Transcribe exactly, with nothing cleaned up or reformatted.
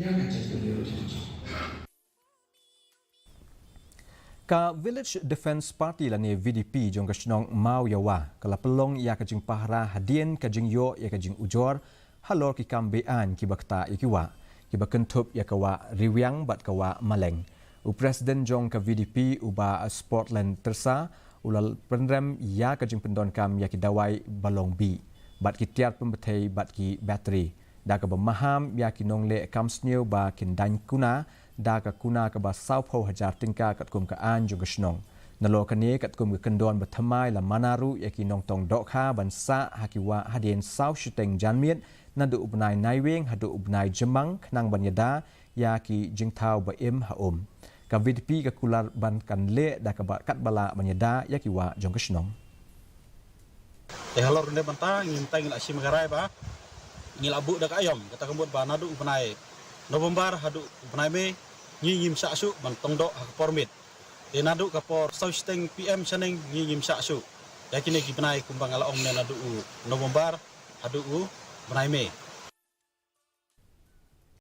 Ka Village Defence Party lane V D P jong ka shnong Mawïawa ka la pynlong ïa ka jingpahara hadien ka jingïoh ïa ka jingujor halor ki kam be-aiñ kiba ktah ïa ki wah, kiba kynthup ïa ka wah Riwiang bad ka wah Maleng. U President jong ka V D P, u Bah Sportland Tyrsa, u la pynrem ïa ka jingpyndonkam ïa ki dawai ba long bih bad ki tiar pynbthei bad ki battery, da kaba maham ïa ki nongleh kam sniew ba kin daiñ kuna da ka kuna kaba sawphew hajar tyngka katkum ka aiñ jong ka shnong. Nalor kane, katkum ka kyndon ba thymmai, la mana ruh ïa ki nongtong dohkha ban sah ha ki wah hadien saw shiteng janmiet, naduh u bnai Naiwieng haduh u bnai Jymmang, khnang ban ïada ïa ki jingthaw ba im ha um. Ka V D P ka kular ba kan leh da kaba katba lah ban ïada ïa ki wah jong ka shnong. Te halor ne bynta ngi mynta ngi la shim ka rai ba ngi la buh da ka aïom, kata ka mut ba naduh u bnai November haduh u bnai Mei ngi ngim shah shuh ban tong doh ha ka por miet. Te naduh ka por saw shiteng P M shaneng ngi ngim shah shuh. Ïa kine ki bnai kumba nga la ong ne, naduh u November haduh u bnai Mei.